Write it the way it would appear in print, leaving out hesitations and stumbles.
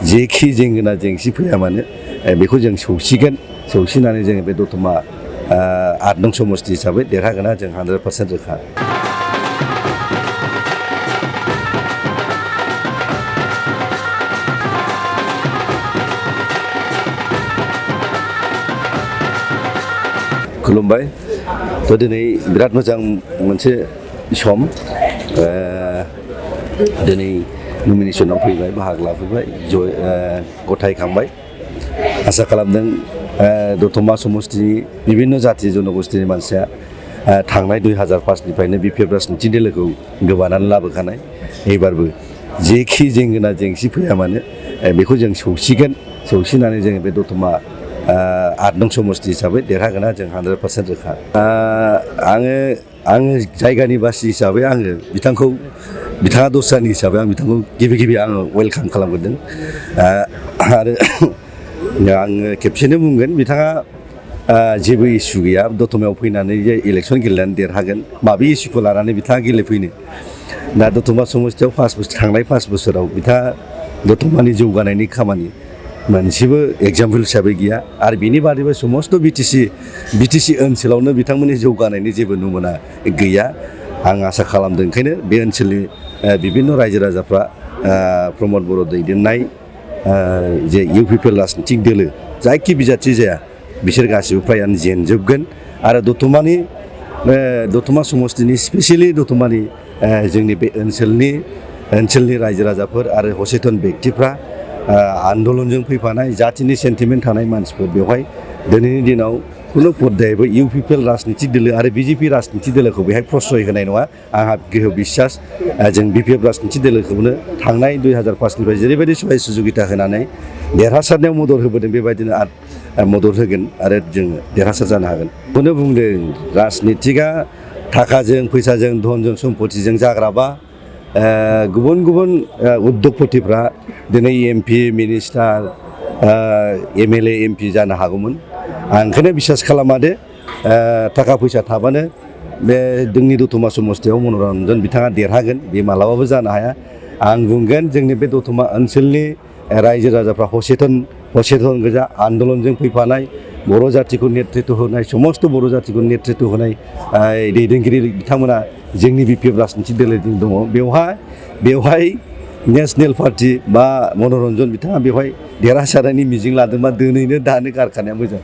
जेखि जेंना जेंसि फैया मानो बेखौ जों सौसिगोन सौसिनानै जोङो बे दतमा 8 नं समस्ति हिसाबै देरहागोना जों 100% रोखा। खुलुमबाय। थ' दिनै बिराद मोजां मोनसे सम दिनै नमिनेसनाव फैबाय बाहागो लाफैबाय गथायखांबाय आसा खालामदों दतमा समस्तिनि बिभिन्न जाथि जनगोष्ठीनि मानसिया थांनाय 2005निफ्रायनो बिपिएफ राजनिति दोलोखौ गोबानानै लाबोखानाय एबारबो जेखि जेंना जेंसि फैया मानो बेखौ जों सौसिनानै जोङो बे दतमा 8 नं समस्ति हिसाबै देरहागोना जों 100% रोखा। आङो जायगानि बासि हिसाबै बिथाङा दस्रानि हिसाबै आं बिथांखौ गिबि आङो वेलकाम खालामग्रोदों आरो आङो खेबसेनो बुंगोन बिथाङा जेबो इसु गैया दतमायाव फैनानै जे इलेक्सन गेलेनानै देरहागोन माबे इसुखौ लानानै बिथाङा गेलेफैनो। दा दतमा समस्तियाव थांनाय 5 बोसोराव बिथाङा दतमानि जौगानायनि खामानि मोनसेबो एग्जाम्पल हिसाबै गैया आरो बिनि बादैबो समस्त बिटिसि ओनसोलावनो बिथांमोननि जौगानायनि जेबो नमुना गैया। आं आसा खालामदों ओंखायनो बे ओनसोलनि बिभिन्न रायजो राजाफ्रा प्रमद बर' दैदेननाय जे इउपिपिएल राजनितिक दोलो जायखि बिजाथि जाया बिसोर गासिबो फ्रायानो जेनजोबगोन आरो दतमा समस्तिनि स्पेसियेलि दतमानि जोंनि बे ओनसोलनि रायजो राजाफोर आरो सचेतन बेक्तिफ्रा आन्दलनजों फैफानाय जातिनि सेन्टिमेन्ट थानाय मानसिफोर बेवहाय दिनैनि दिनाव खुनु पर्दायैबो इउपिपिएल राजनितिक दोलो आरो बिजेपि राजनितिक दोलोखौ बेहाय प्रश्रय होनाय नङा आंहा गोहो बिसास। जों बिपिएफ राजनितिक दोलोखौनो थांनाय 2005निफ्राय जेरैबायदि सहाय सुजुगिता होनानै देरहासारनायाव मदद होबोदों बेबायदिनो मदद होगोन आरो जों देरहासार जानो हागोन। बेखौनो बुंदों राजनितिकआ थाखाजों फैसाजों धनजों सम्पतिजों जाग्राबा गुबुन उद्यगपतिफ्रा दिनै एमपि मिनिस्टार एमएलए एमपि जानो हागौमोन। आं ओंखायनो बिसास खालामा दे थाखा फैसा थाबानो बे जोंनि दतमा समस्तियाव मनरन्जन बिथाङा देरहागोन बे मालाबाबो जानो हाया। आं बुंगोन जोंनि बे दतमा ओनसोलनि रायजो राजाफ्रा सचेतन गोजा आन्दलनजों फैफानाय बर' जातिखौ नेतृत्व होनाय समस्त बर' जातिखौ नेतृत्व होनाय दैदेनगिरि बिथांमोना जोंनि बिपिएफ राजनितिक दोलोजों दङ। बेवहाय नेसनेल पार्टि बा मनरन्जन बिथाङा बेवहाय देरहासारनायनि मिजिं लादोंबा दानो गारखानाया मोजां।